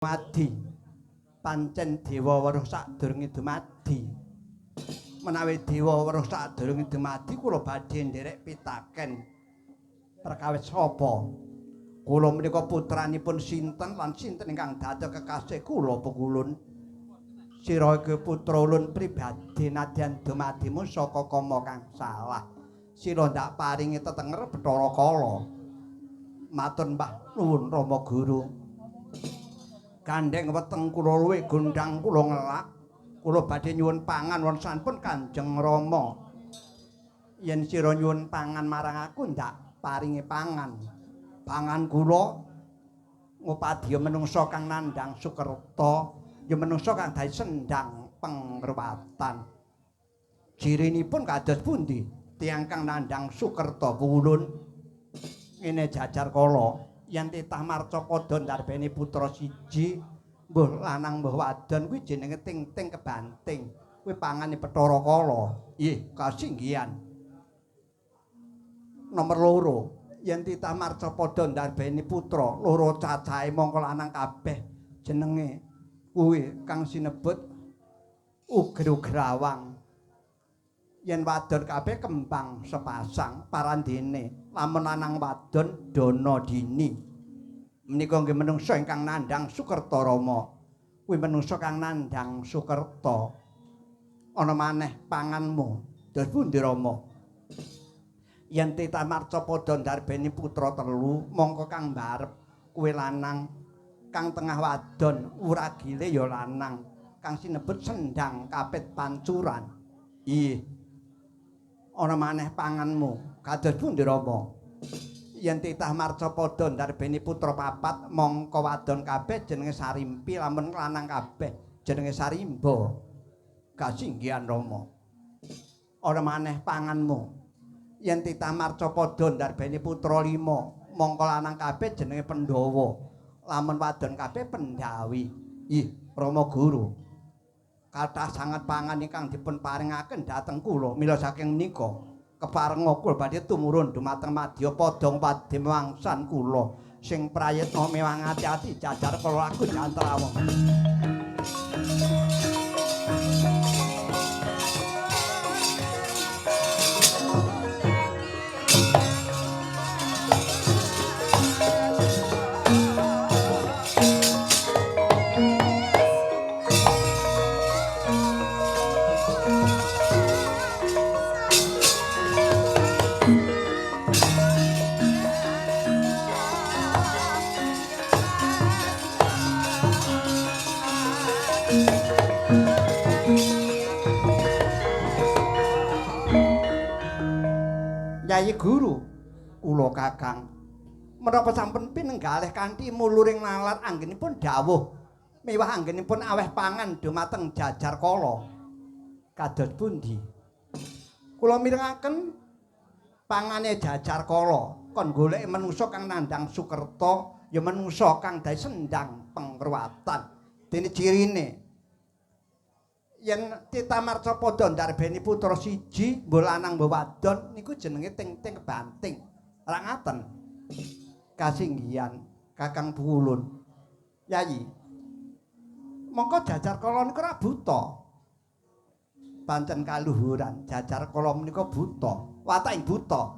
Dumadi. Pancen dewa weruh sadurunge dumadi. Menawi dewa weruh sadurunge dumadi kula badhe nderek pitaken. Perkawis sapa? Kula menika putranipun sinten lan sinten ingkang dados kekasih kula Pukulun? Sira iki putra ulun pribadi nadyan dumadimu saka kama kang salah. Sira ndak paringi tetenger Bathara Kala. Matur Mbah nuwun Rama Guru. Gandheng weteng kula luwih gondhang kula ngelak. Kula badhe nyuwun pangan wonten sampun Kanjeng Rama. Yen sira nyuwun pangan marang aku ndak paringi pangan. Pangan kula ngupadya menungsa kang nandhang sukerta, ya menungsa kang dadi sendhang pengruwatan. Cirinipun kados pundi? Tiyang kang nandhang sukerta pulun ngene jajar kala. Yen titah marcapada ndarbeni putra siji, mbuh lanang mbuh wadon kuwi jenenge ting-ting kebanting. Kuwi pangane Bathara Kala. Ih, kasinggihan. Nomor loro, yen titah marcapada ndarbeni putra loro cacahe mongko lanang kabeh jenenge kuwi kang sinebut Uger-ugerawang. Yen wadon kabeh kembang sepasang parandene, lamun lanang wadon dana dini. Menika nggih menungsa ingkang nandhang sukerta Rama. Kuwi menungsa kang nandhang sukerta. Ana maneh panganmu. Dos pundi Rama? Yen titah marcapada ndarbeni putra telu, mongko kang mbarep kuwi lanang, kang tengah wadon, wuragile ya lanang, kang sinebut sendhang kapit pancuran. Ih. Ana maneh panganmu. Kados pundi Rama? Yen titah marcapada ndarbeni putra papat, mongko wadon kabeh jenenge Sarimpi, lamun lanang kabeh jenenge Sarimba. Kasinggihan Rama. Ana maneh panganmu. Yen titah marcapada ndarbeni putra lima, mongko lanang kabeh jenenge Pandhawa, lamun wadon kabeh Pendhawi. Ih, Rama Guru. Kathah sanget pangan ingkang dipun paringaken dhateng kula. Mila saking menika keparenga kula badhe tumurun dumateng madya padang pademwangsan kula sing prayitna mewang ati-ati jajar kala lagu jantrawong. Yayi Guru, kula Kakang, menapa sampun pinenggalih kanthi muluring nalar anggenipun dawuh miwah anggenipun aweh pangan dumateng jajar kala? Kados pundi? Kula mirengaken pangane jajar kala kon goleki menungsa kang nandhang sukerta, ya menungsa kang dadi sendhang pengruwatan. Dene cirine yen titah marcapada ndarbeni putra siji, mbuh lanang mbuh wadon niku jenenge ting-ting kebanting. Ora ngaten. Kasinggihan Kakang Pulun. Yayi. Mongko jajar kala niku ora buta. Pancen kaluhuran jajar kala menika buta. Watake buta.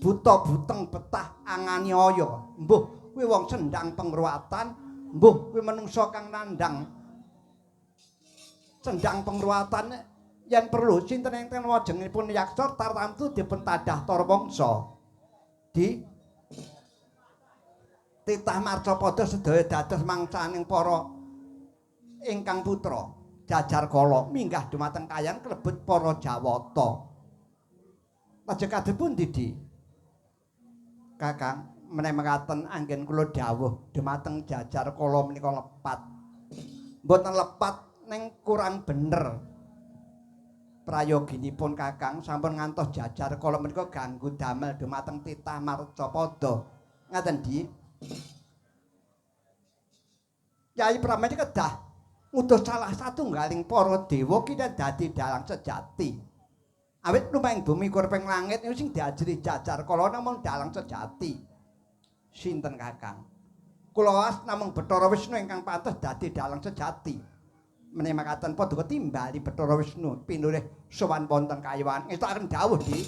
Buta buteng betah anganiaya. Mbuh kuwi wong sendhang pengruwatan, mbuh kuwi menungsa kang nandhang sendhang pengruwatan. Yen perlu sinten ingkang wajengipun yaksa tartamtu dipun tadah tarawangsa. Di titah marcapada sedaya dados mangsaning para ingkang putra jajar kala minggah dumateng kayan klebet para Jawata. Lajeng kados pundi, Di? Kakang, meneh mekaten anggen kula dawuh dumateng jajar kala menika lepat. Mboten lepat ning kurang bener. Prayoginipun Kakang sampun ngantos jajar kala menika ganggu damel dumateng titah marcapada. Ngaten, Di? Yai Pramesti kedah ngutus salah satunggaling para dewa kita dadi dalang sejati. Awit lumahing bumi kurping langit niku sing diajri jajar kala namung dalang sejati. Sinten Kakang? Kula was namung Bathara Wisnu ingkang pantes dadi dalang sejati. Menawi makaten padha timbali Bathara Wisnu pinurih sowan wonten kayiwan. Ngestokaken dawuh di.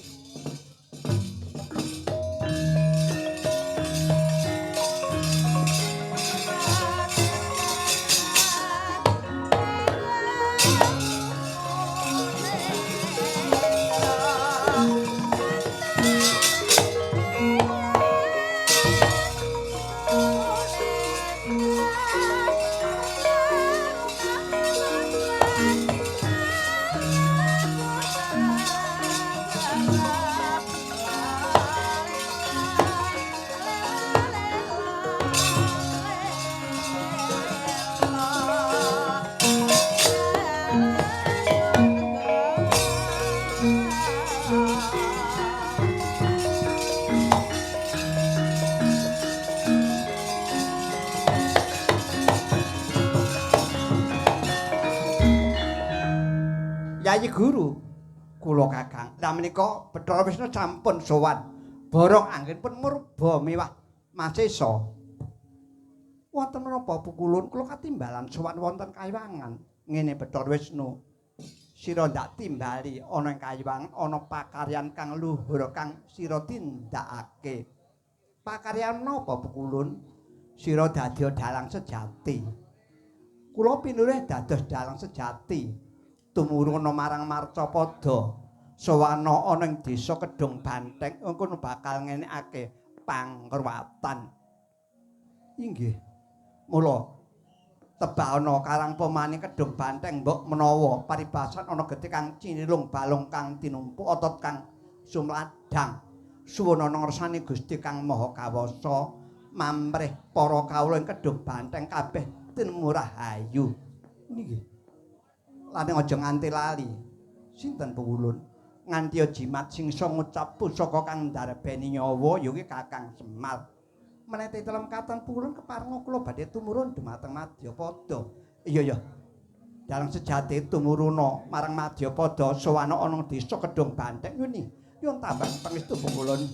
Yayi Guru kula Kakang. Lah menika Bathara Wisnu sampun sowan. Borong anggenipun murba miwah Masesa. Wonten menapa pukulun kula katimbalan sowan wonten kayiwangan. Ngene Bathara Wisnu. Sira ndak timbali ana ing kayiwangan ana pakaryan kang luhur kang sira tindakake. Pakaryan napa pukulun? Sira dadi dalang sejati. Kula pinurih dados dalang sejati. Tumuruna marang Marcapada sowana ana ing desa Kedung Banteng engko bakal ngenekake pangruwatan. Inggih. Mula tebah ana karang pemane Kedung Banteng mbok menawa paribasan ana getih kang cinilung balung kang tinumpuk otot kang sumladang. Suwun ana ngersane Gusti Kang Maha Kawasa mamrih para kawula ing Kedung Banteng kabeh tinemu rahayu. Nggih. Lan aja nganti lali. Sinten pukulun? Nganti jimat singsa ngucap pusaka kang ndarbeni nyawa ya kuwi Kakang Semar. Menete telem katon pukulun keparenga kula badhe tumurun dumateng Madyapada. Iya ya. Dalang sejati tumuruna marang Madyapada sowana ana desa Kedung Banteng ngene. Nyuwun tambang pangestu pukulun.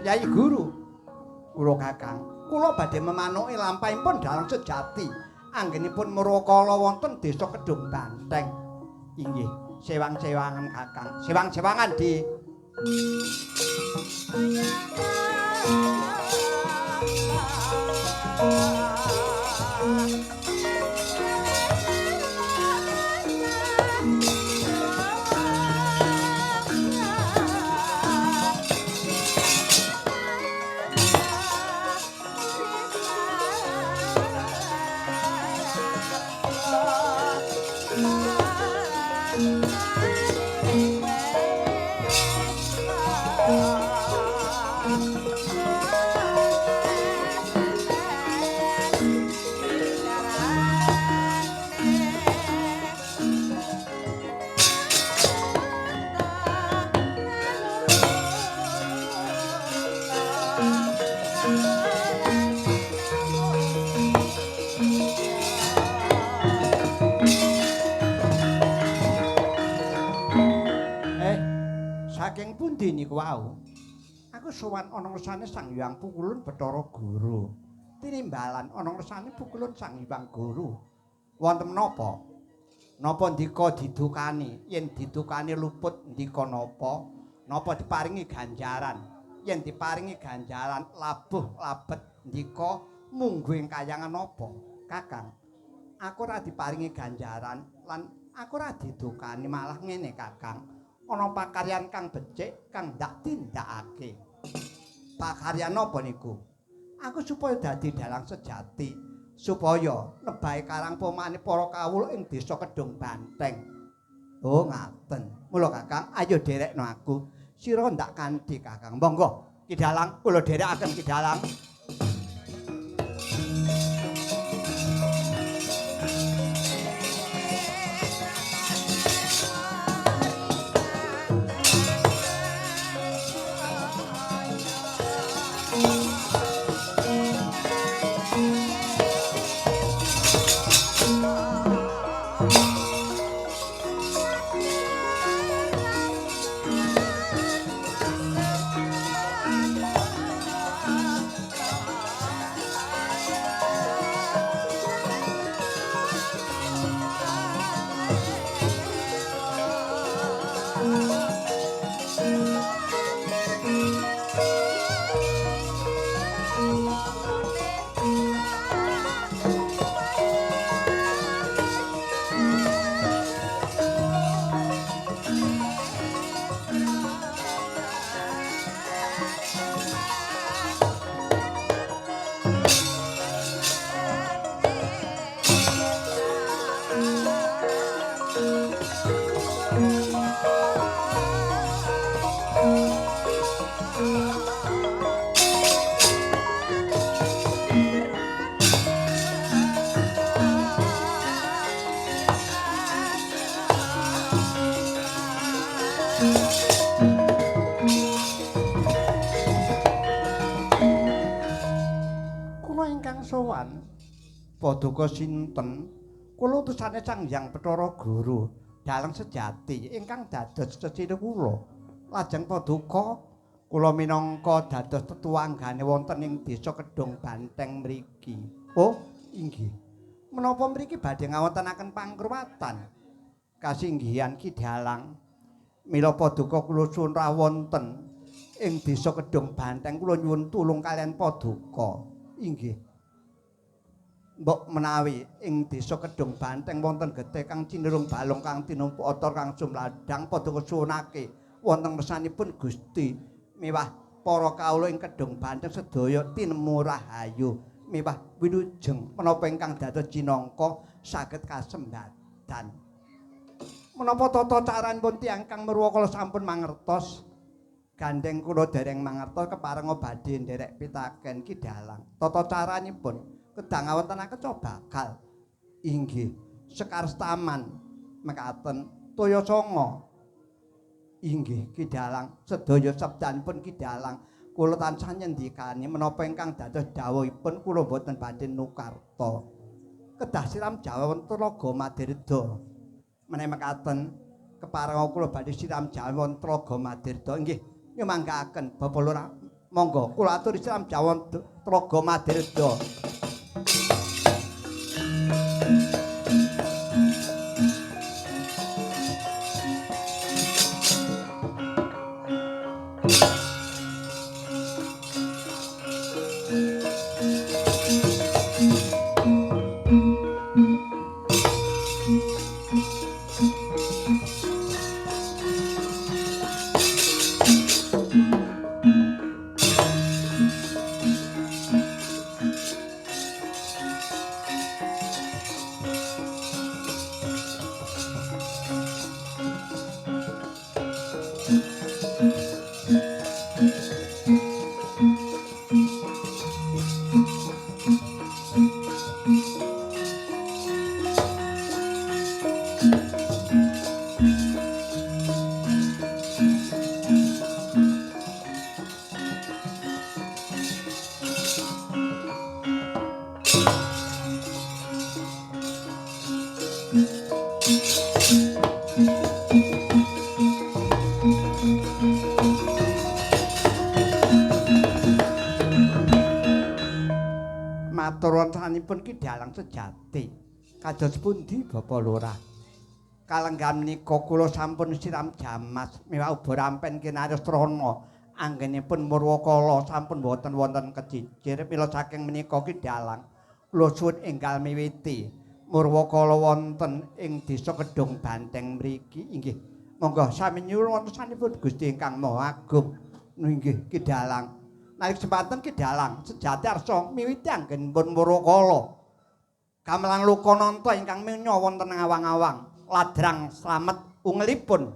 Yayi Guru kula Kakang, kula badhe memanuki lampahipun dalang sejati anggenipun murwakala wonten desa Kedung Banteng. Inggih, sewang-sewangan Kakang, sewang-sewangan di. Saking pundi niku wau? Aku sowan ana ngersane Sang Hyang Pukulun Bathara Guru. Tinimbalan ana ngersane Pukulun Sang Hyang Guru. Wonten menapa? Napa ndika didukani? Yen didukani luput ndika napa? Napa diparingi ganjaran? Yen diparingi ganjaran labuh labet ndika mungguh ing kayangan napa? Kakang, aku ora diparingi ganjaran lan aku ora didukani, malah ngene Kakang. Ana pakaryan kang becik kang ndak tindakake. Pakaryan apa niku? Aku supaya dadi dalang sejati, supaya nebahe karang pemane para kawula ing desa Kedung Banteng. Oh, ngaten. Mula Kakang, ayo derekno aku. Sira ndak kanthi Kakang. Monggo, Ki Dalang, kula dherekaken Ki Dalang. Paduka sinten? Kula utusane Sang Hyang Bathara Guru, dalang sejati ingkang dados cecine kula. Lajeng paduka kula minangka dados tetuwanggane wonten ing Desa Kedung Banteng mriki. Oh, inggih. Menapa mriki badhe ngawontenaken pangruwatan? Kasinggihan Ki Dalang. Mila paduka kula suwun rawuh wonten ing Desa Kedung Banteng, kula nyuwun tulung kaliyan paduka. Inggih. Mbok menawi ing Desa Kedung Banteng wonten getih kang cinurung balung kang tinumpuk ator kang sumladang, paduka suwunake wonten mesanipun Gusti miwah para kawula ing Kedung Banteng sedaya tinemu rahayu miwah wilujeng menapa ingkang dados cinangka saged kasembadan. Menapa tata caranipun tiyang kang murwakala sampun mangertos? Gandeng kula dereng mangertos, keparenga badhe nderek pitaken Ki Dalang. Tata caranipun kedah ngawontenaken cobakal. Inggih, Sekar Setaman mekaten toya sanga. Inggih Ki Dalang, sedaya sabdanipun Ki Dalang kula tansah nyendikani menapa ingkang dados dawuhipun kula boten badhe nukarta. Kedah siram Jawa wonten Tlaga Madirda. Menawi mekaten keparenga kula badhe siram Jawa wonten Tlaga Madirda. Inggih, nyumanggaaken Bapak Lurah. Monggo kula aturi siram Jawa wonten Tlaga Madirda. Matur Ki Dalang sejati. Kados pundi Bapak Lurah? Kalenggan menika kula sampun siram jamas miwah uba rampen kinarya srana anggenipun murwakala sampun boten wonten kecicir. Mila saking menika Ki Dalang kula suwun enggal miwiti murwakala wonten ing Desa Kedung Banteng mriki. Inggih, monggo sami nyuwun wontenipun Gusti ingkang Maha Agung. Inggih Ki Dalang. Nalika semanten Ki Dalang sejati arsa miwiti anggenipun murwakala. Gamelan Lokananta ingkang minya wonten awang-awang ladrang slamet ungelipun.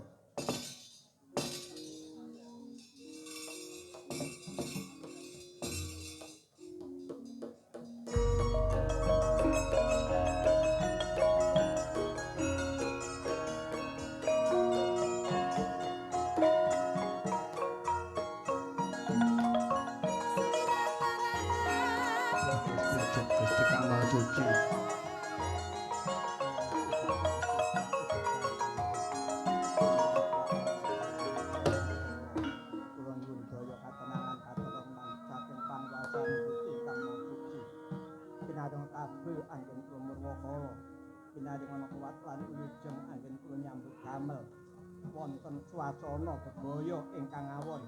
Wonten swasana bebaya ingkang awon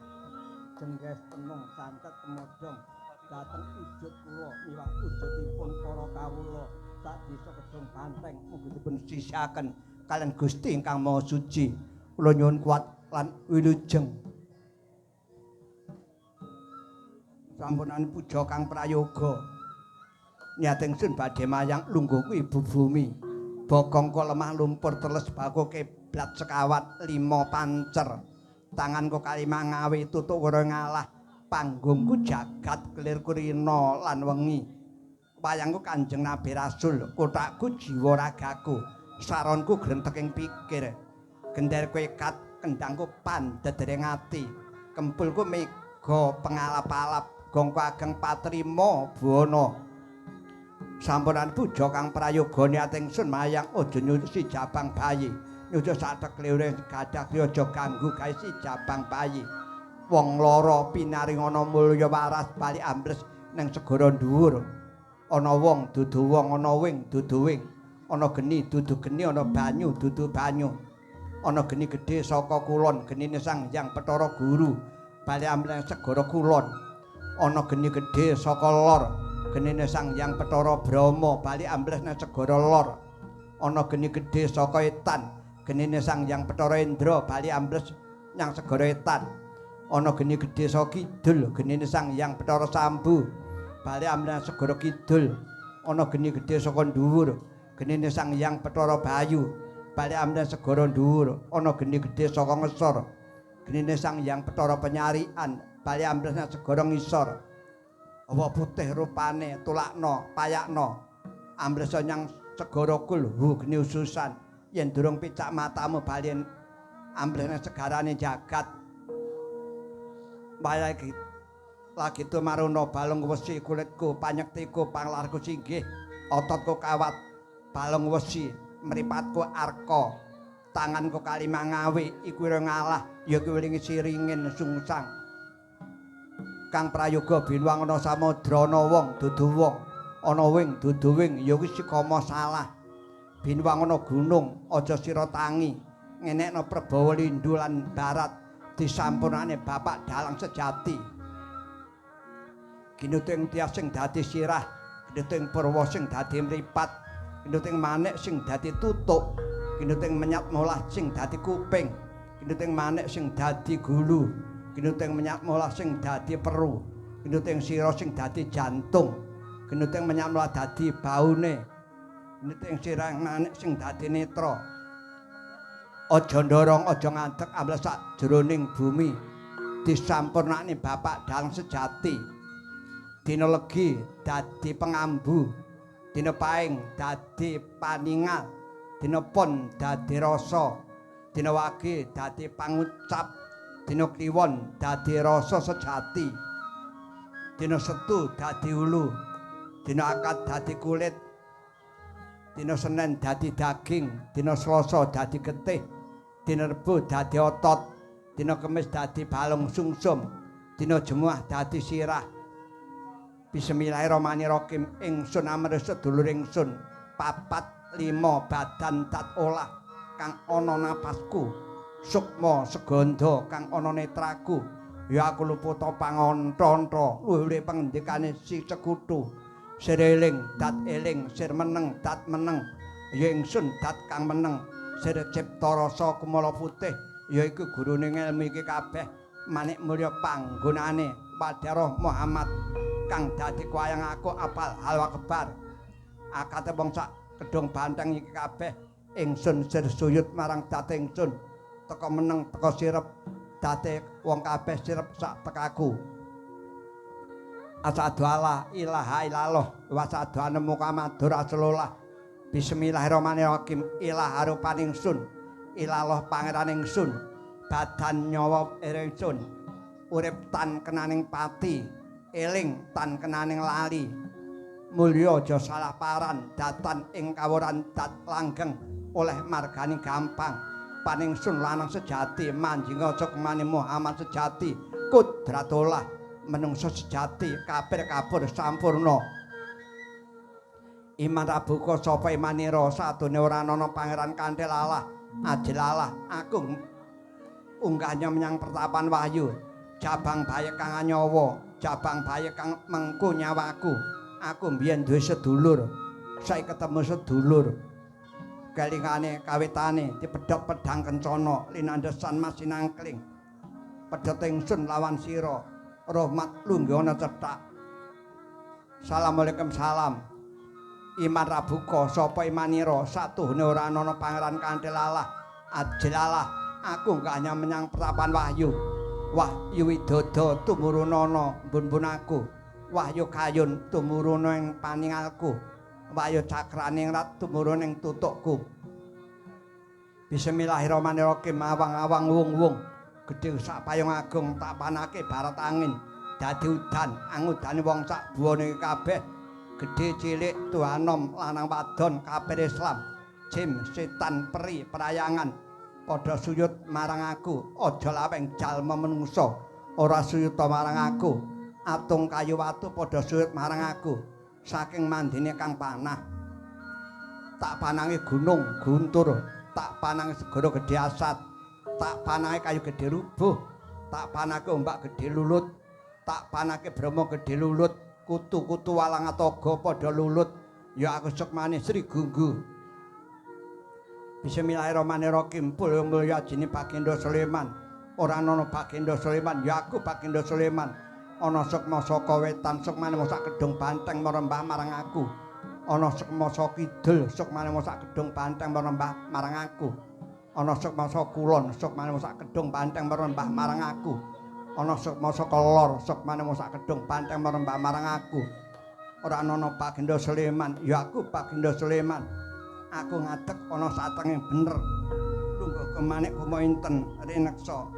jengges tenung santet kemodong dhateng ujud kula miwah ujudipun para kawula sak Desa Kedung Banteng mugi dipun sisihaken kaliyan Gusti ingkang Maha Suci. Kula nyuwun kuat lan wilujeng. Sampunan puja kang prayoga. Niat ingsun badhe mayang lungguhku ibu bumi. Bokong kok lemah lumpur teles bako kiblat sekawat lima pancer. Tanganku kalima ngawe tutuk wara ngalah. Panggungku jagat kelir kurina lan wengi. Wayangku Kanjeng Nabi Rasul, kotakku jiwa ragaku, saronku grenteking pikir. Genderku ikat, kendangku pandhedhering ati. Kempulku mega pengalap-alap, gongku ageng patrima buana. Sampunan puja kang prayoga niat ingsun mayang aja nyucuk si jabang bayi. Nyucuk sak tekle gadah aja ganggu gawe si jabang bayi. Wong lara pinaringana mulya waras bali ambles ning segara dhuwur. Ana wong dudu wong, ana wing dudu wing, ana geni dudu geni, ana banyu dudu banyu. Ana geni gedhe saka kulon, genine Sang Hyang Bathara Guru bali ambles segara kulon. Ana geni gedhe saka lor, genine Sang Hyang Bathara Brahma bali ambles nang segara lor. Ana geni gedhe saka etan, genine Sang Hyang Bathara Indra bali ambles nang segara etan. Ana geni gedhe saka kidul, genine Sang Hyang Bathara Sambu bali ambles segara kidul. Ana geni gedhe saka dhuwur, genine Sang Hyang Bathara Bayu bali ambles segara dhuwur. Ana geni gedhe saka ngesor, genine Sang Hyang Bathara Penyarian bali ambles nang segara ngisor. Awa putih rupane tulakno payakno ambles nyang segara kulhu geni ususan. Yen durung picak matamu bali ambles nang segarane jagat. Wayahe lagi tumaruna balung wesi kulitku panyektiku panglarku singgih ototku kawat balung wesi mripatku arka tanganku kalimangawe iku ngalah ya kuwi siringin sungsang. Kang prayoga binuang ana samudra ana wong dudu wong, ana wing dudu wing, ya kuwi sikama salah. Binuang ana gunung aja sira tangi ngenekno Prabawa Lindu lan Barat disampurnane bapak dalang sejati. Ginuting tias sing dadi sirah, ginuting purwa sing dadi mripat, ginuting manik sing dadi tutuk, ginuting menyat molah sing dadi kuping, ginuting manik sing dadi gulu, ginuting menyat molah sing dadi peru, ginuting sira sing dadi jantung, ginuting menyat molah dadi baune, ginuting sirah manik sing dadi netra. Aja ndorong, aja ngadeg ambles sak jroning bumi disampurnakne bapak dalang sejati. Dina legi dadi pengambu, dina paing dadi paningal, dina pon dadi rasa, dina wage dadi pangucap, dina kliwon dadi rasa sejati, dina setu dadi ulu, dina akad dadi kulit, dina Senen dadi daging, dina Selasa dadi getih, dina Rebo dadi otot, dina Kemis dadi balung sungsum, dina Jemuah dadi sirah. Bismillahirrahmanirrahim. Ingsun amrih sedulur ingsun 4 5 badan tat olah kang ana napasku, sukma segandha kang ana netraku, ya aku luput pangontha-ontha luhur pengendikane si sekutu. Sir eling dat eling, sir meneng dat meneng, ya ingsun dat kang meneng, sir cipta rasa kumala putih, ya iku gurune ngelmu iki kabeh, manik mulya panggonane padaro Muhammad kang dadi wayang aku apal hal kebar. Akate wong sak Kedung Banteng iki kabeh ingsun sir suyut marang date ingsun, teka meneng teka sirep date wong kabeh sirep sak tekaku. Asyhadu alla ilaha illallah wa asyhadu anna Muhammadar Rasulullah. Bismillahirrahmanirrahim. Ilah arupan ingsun, ilallah pangeran ingsun, badan nyawa ingsun, urip tan kenaning pati, eling tan kenaning lali. Mulya aja salah paran, datan ing kawuran dat langgeng oleh margani gampang. Paningsun lanang sejati, manjinga cekmane Muhammad sejati, kudratullah menungso sejati, kafir kabur sampurna. Iman rabuka sapa imanira, sadone ora ana pangeran kanthil Allah, ajil Allah. Aku unggahnya menyang pertapan wahyu, jabang bayi kang nyawa, jabang bayi kang mengku nyawaku. Aku mbiyen duwe sedulur, saiki ketemu sedulur. Kelingane kawitane dipedhot pedhang kencana linandhesan mas sinangkling. Pedhot ingsun lawan sira, rahmat lungguhana cethak. Assalamualaikum salam. Iman rabuka sapa imanira, satuhune ora ana pangeran kanthil Allah, ajil Allah. Aku enggak menyang pertapan wahyu. Wahyu widodo tumurunana mbun-mbun aku. Wahyu kayun tumuruna ing paningalku. Wahyu cakraning rat tumurun ing tutukku. Bismillahirrahmanirrahim. Awang-awang wung-wung gedhe sak payung agung tak panake barat angin dadi udan angudane wong sak buwane kabeh. Gedhe cilik tuanom lanang wadon kafir Islam, jin setan peri prayangan padha suyut marang aku. Aja laweng jalma menungsa ora suyuta marang aku. Atung kayu watu padha suyut marang aku. Saking mandine kang panah tak panangi gunung guntur, tak panangi segara gedhe asat, tak panangi kayu gedhe rubuh, tak panake ombak gedhe lulut, tak panake brahma gedhe lulut, kutu-kutu walang ataga padha lulut. Ya aku sukmane Sri Gunggu. Bismillahirrahmanirrahim. Pul mulya jine Baginda Sulaiman. Ora ana Baginda Sulaiman, ya aku Baginda Sulaiman. Ana sukma saka wetan, sukmane mung sak gedhong banteng marembah marang aku. Ana sukma saka kidul, sukmane mung sak gedhong banteng marembah marang aku. Ana sukma saka kulon, sukmane mung sak gedhong banteng marembah marang aku. Ana sukma saka lor, sukmane mung sak gedhong banteng marembah marang aku. Ora ana Baginda Sulaiman, ya aku Baginda Sulaiman. Aku ngadeg ana satenging bener. Lungguh kemanik kumo inten rineksa.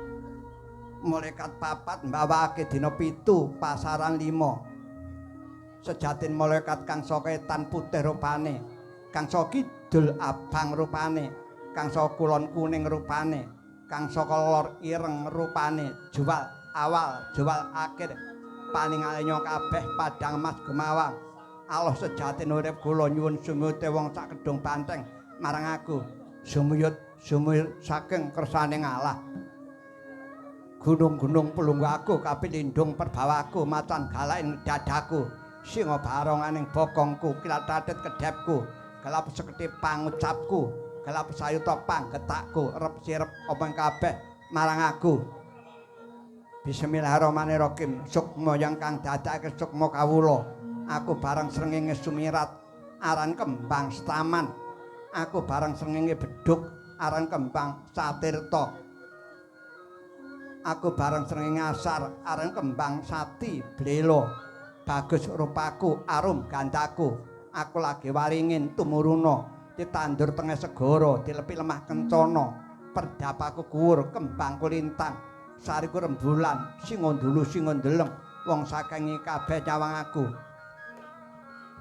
Malaikat papat mbawake dina 7 pasaran 5. Sejatin malaikat kang saka etan putih rupane, kang saka kidul abang rupane, kang saka kulon kuning rupane, kang saka lor ireng rupane, jual awal jual akhir paningale kabeh padang mas gemawang. Allah sejatin urip kula nyuwun sumuyute wong sak gedhong banteng marang aku. Sumuyut sumuyut saking kersane Allah. Gunung-gunung pelunggu aku kapilindung perbawaku, macan galain dadaku, singa baronganing bokongku, kilat tatit kedhepku, gelap seketi pangucapku, gelap sayuta panggetakku, rep sirep omong kabeh marang aku. Bismillahirrahmanirrahim. Sukma yang kang dadake sukma kawula. Aku bareng srengenge sumirat aran kembang setaman. Aku bareng srengenge beduk aran kembang satirta. Aku bareng srengenge asar aran kembang sati blelo. Bagus rupaku arum gandaku. Aku lagi waringin tumuruna ditandur tengah segara dilepi lemah kencana. Perdapaku kuwur kembangku lintang, sariku rembulan, singa ndulu singa ndeleng wong sakengi kabeh nyawang aku.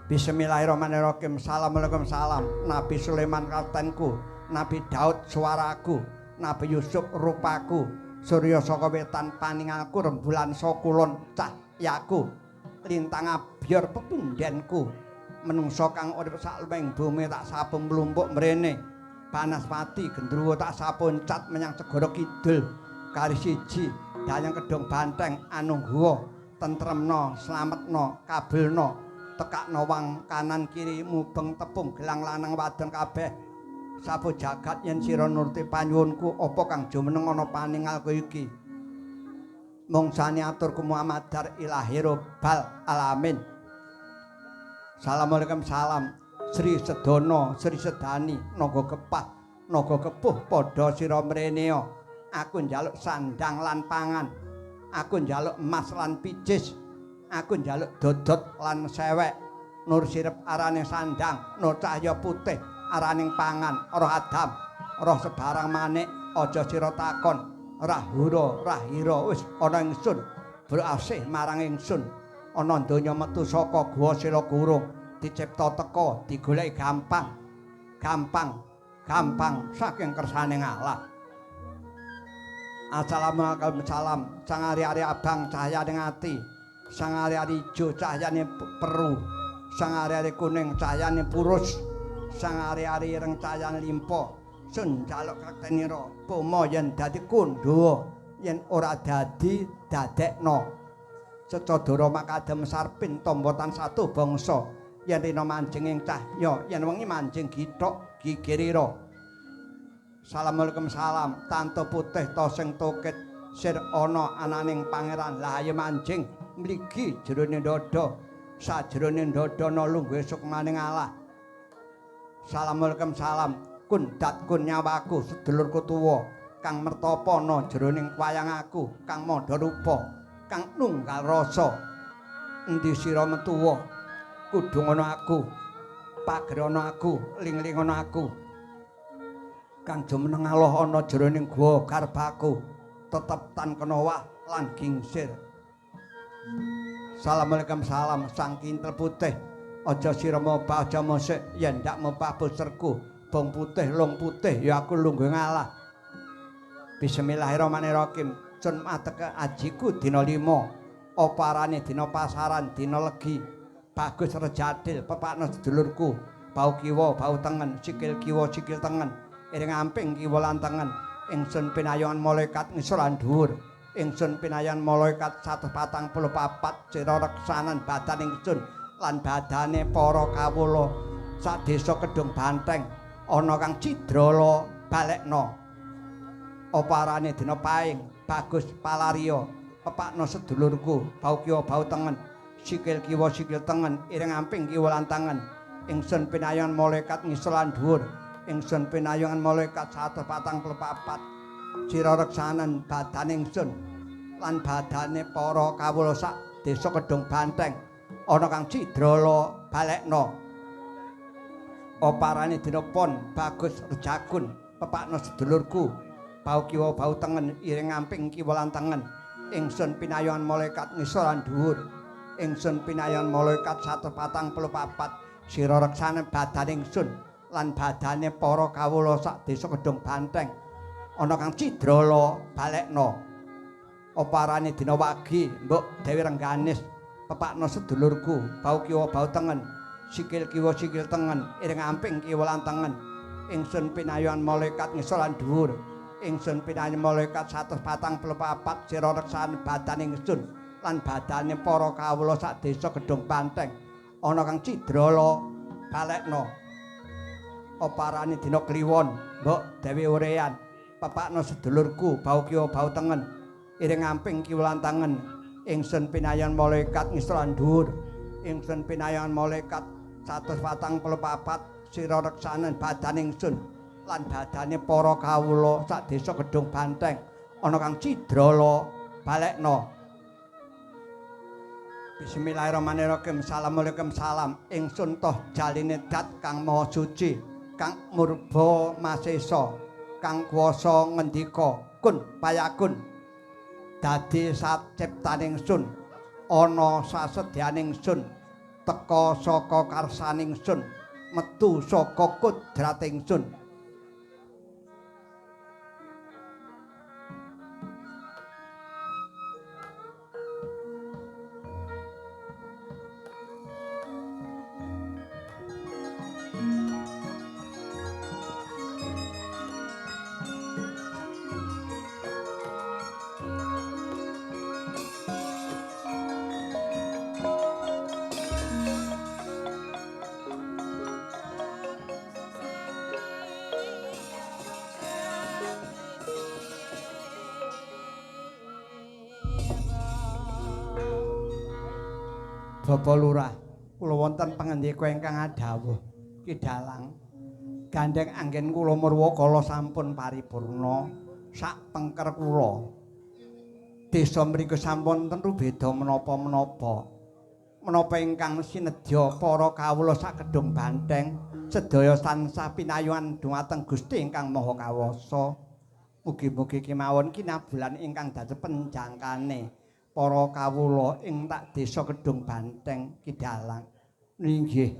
Bismillahirrahmanirrahim. Assalamualaikum salam. Nabi Sulaiman katenku, Nabi Daud suaraku, Nabi Yusuf rupaku, Surya saka wetan paningalku, rembulan saka kulon cahyaku, lintang abyor pepundhenku. Menungsa kang urip saklumeng bumi tak sapu mlumpuk mrene. Banaspati gendruwo tak sapu cat menyang segara kidul. Kari siji dayang kedhong banteng anungguwa tentremna slametna kabelna tekakna wang kanan kiri mubeng tepung gelang lanang wadon kabeh. Sapu jagat yen sira nuruti panyuwunku apa kang jumeneng ana paningalku iki. Mungsane aturku Muhammadar ilahi robbal alamin. Assalamualaikum salam. Sri Sedana, Sri Sedani, naga kepah, naga kepuh padha sira mrenea. Aku njaluk sandang lan pangan. Aku njaluk emas lan picis. Aku njaluk dodot lan sewek. Nur sirep arane sandang, nur cahya putih araning pangan. Roh Adam, roh sebarang manik, aja sira takon. Rahura, rahira wis ana ingsun, berasih marang ingsun. Ana donya metu saka guwa sila kurung, dicipta teka, digoleki gampang. Gampang, gampang saking kersane Allah. Assalamualaikum salam. Sang ari-ari abang cahyane ati, sang ari-ari ijo cahyane peru, sang ari-ari kuning cahyane purus, sang ari-ari ireng cahyane limpa. Sun jaluk kaktenira pomo yen dadi kandhawa, yen ora dadi dadekno. Secadara makadem sarpin tamba tansah bangsa, yen rina manjing ing cahya, yen wengi manjing githok gigirira. Assalamualaikum salam. Tanto putih toseng tokit sir ana ananing pangeran. Lah ayo manjing mligi jerone dada, sajrone dada ana lungguhe sukmaning Allah. Assalamualaikum salam. Kun dat kun nyawaku sedulurku tuwa kang mertapa ana jroning wayang aku kang madha rupa kang nunggal rasa. Endi sira metuwa kudung ana aku, pager ana aku, ling-ling ana aku. Kang jumeneng Allah ana jroning guwa garbaku tetep tan kena wah lan gingsir. Assalamualaikum salam. Sang kintel putih Aja sira mobah aja mosek yen ndak mobah posterku bong putih long putih ya aku lungguh ngalah. Bismillahirrahmanirrahim. Sun mateke ajiku dina 5. Apa arane dina pasaran dina legi. Bagus rejadil pepakno sedulurku. Bau kiwa bau tengen, sikil kiwa sikil tengen. Iring amping kiwa lan tengen. Ingsun pinayungan malaikat ngisor lan dhuwur. Ingsun pinayan malaikat 144 sira reksanan badan ingsun lan badane para kawula sak desa Kedung Banteng ana kang cidrala balekno. Apa arane dina paing bagus palaria pepakno sedulurku bau kiwa bau tengen sikil kiwa sikil tengen iring amping kiwa lan tengen. Ingsun pinayan malaikat ngisor lan dhuwur. Ingsun pinayangan malaikat 144 sira reksanan badan ingsun lan badane para kawula sak desa Kedung Banteng ana kang cidrala balekno. Apa arane dina pon bagus rejakun pepakno sedulurku bau kiwa bau tengen iring amping kiwa lan tengen. Ingsun pinayangan malaikat ngisor lan dhuwur. Ingsun pinayangan malaikat 144 sira reksanan badan ingsun lan badane para kawula sak desa Kedung Banteng ana kang cidrala balekno. Apa arane dina wage mbok Dewi Rengganis pepakno sedulurku bau kiwa bau tengen sikil kiwa sikil tengen iring amping kiwa lan tengen. Ingsun pinayangan malaikat ngisor lan dhuwur. Ingsun pinayangan malaikat 144 sira reksan badan ingsun lan badane para kawula sak desa Kedung Banteng ana kang cidrala balekno. Apa arane dina kliwon mbok Dewi Urean pepakno sedulurku bau kiwa bau tengen iring amping kiwa lan tengen. Ingsun pinayan malaikat ngisor lan dhuwur. Ingsun pinayan malaikat 144 sira reksanan badan ingsun lan badane para kawula sak desa Kedung Banteng ana kang cidrala balekno. Bismillahirrahmanirrahim. Assalamualaikum salam. Ingsun toh jaline dat kang maha suci kang murba masesa kang kuwasa ngendika kun payakun dadi saciptaning sun ana sasedyaning sun teka saka karsaning sun metu saka kodrating sun. Bapak Lurah, kula wonten pangendika ingkang adhawuh Ki Dalang. Gandheng anggen kula murwakala sampun paripurna sak pengker kula. Desa mriku sampun tentu beda menapa-menapa. Menapa ingkang sinedya para kawula sak Kedung Banteng sedaya tansah pinayungan dhumateng Gusti ingkang Maha Kawasa. Mugi-mugi kemawon kinabulan ingkang dados penjangkane para kawula ing tak desa Kedung Banteng Ki Dalang. Inggih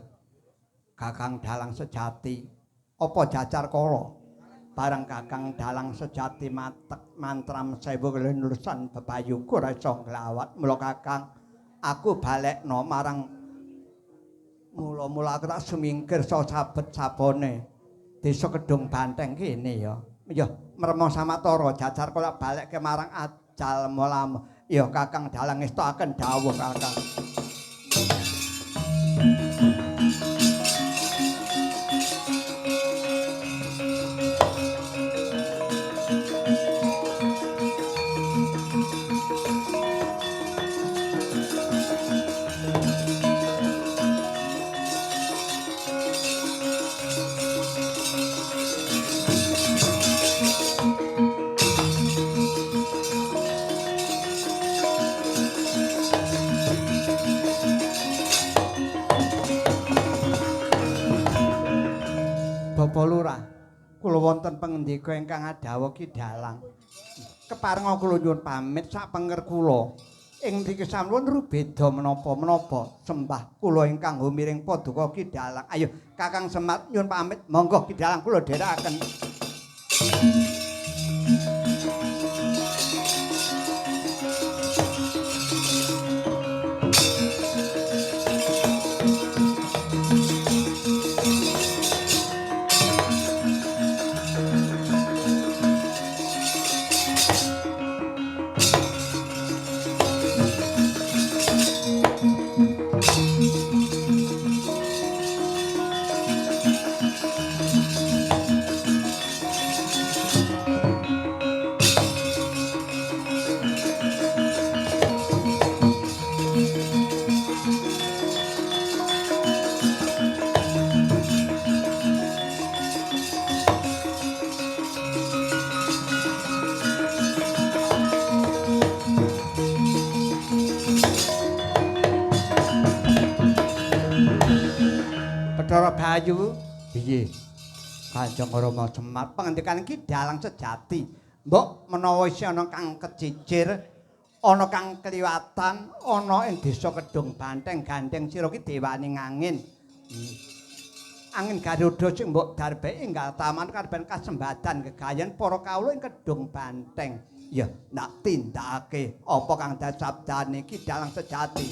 Kakang Dalang sejati. Apa jacar kala? Bareng Kakang Dalang sejati matek mantram sewu kelulusan bebayuku ora iso nglawat. Mula Kakang aku balekno marang mula-mula aku tak sumingkir saka sabet sabone desa Kedung Banteng kene ya. Ya mermo samatara jacar kala balekke marang ajal mulam. Ya Kakang Dalang ngestokaken dawuh Kakang. Bapak Lurah, kula wonten pangendika ingkang adhawuh Ki Dalang. Keparenga kula nyuwun pamit sak penger kula. Ing mriki sampun rubeda menapa-menapa sembah kula ingkang humiring paduka Ki Dalang. Ayo Kakang Semar nyuwun pamit, monggo Ki Dalang kula dherekaken. Bathara Bayu, piye? Kanjeng Rama Semar pangendikan iki dalang sejati. Mbok menawa isih ana kang kecicir, ana kang kliwatan, ana ing desa Kedung Banteng gandeng sira ki dewani ngangin. Angin Garuda sing mbok darbeki enggal taman karben kasembadan gegayen para kawula ing Kedung Banteng. Ya, nak tindakake apa kang dasabdane iki dalang sejati.